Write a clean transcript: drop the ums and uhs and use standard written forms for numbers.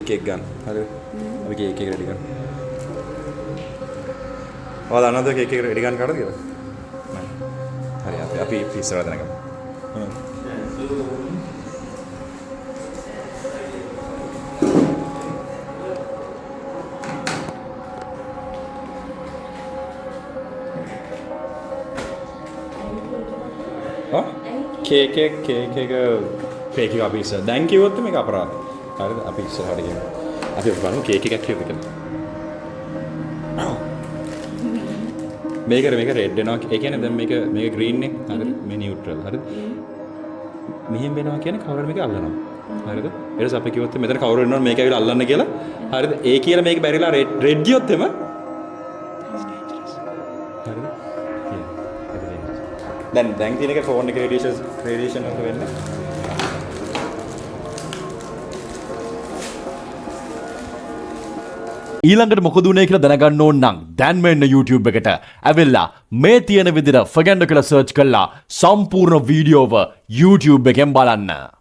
Cake එක ගන්න. හරිද? අපි කේක් එක රෙඩි කරමු. ඔයාලා දන්නවද කේක් එක රෙඩි ගන්න කාටද කියලා? නෑ. හරි, අපි අපි ඉස්සරහ දැනගමු. ආ, කේක් එක, කේක් එක, කේක් එක අපි ඉස්සර දැන් කිව්වොත් මේක අපරාධ. හරිද? අපි ඉස්සරහට කියමු. අපි බලමු කේක් එකක් කියද කියලා. මේක මේක රෙඩ් වෙනවා. ඒ කියන්නේ දැන් මේක මේක ග්‍රීන් නේ. හරිද? මේ නියුට්‍රල්. හරිද? මෙහෙම වෙනවා කියන්නේ කවුරු හරි මේක අල්ලනවා. හරිද? ඊට පස්සේ අපි කිව්වොත් මෙතන කවුරු ඉන්නවද මේක ඇවිල්ලා අල්ලන්න කියලා. හරිද? ඒ කියලා මේක බැරිලා රෙඩ් රෙඩ් ගියොත් එම හරිද? Yeah. ඒක dangerous. දැන් දැන් තියෙන එක ෆෝන් එකේ රේඩියේෂන් රේඩියේෂන් වලට වෙන්නේ. ඊළඟට මොකද වුනේ කියලා දැනගන්න ඕන නම් දැන්ම එන්න YouTube එකට ඇවිල්ලා මේ තියෙන විදිහට ෆගැන්ඩ කියලා සර්ච් කරලා සම්පූර්ණ වීඩියෝව YouTube එකෙන් බලන්න.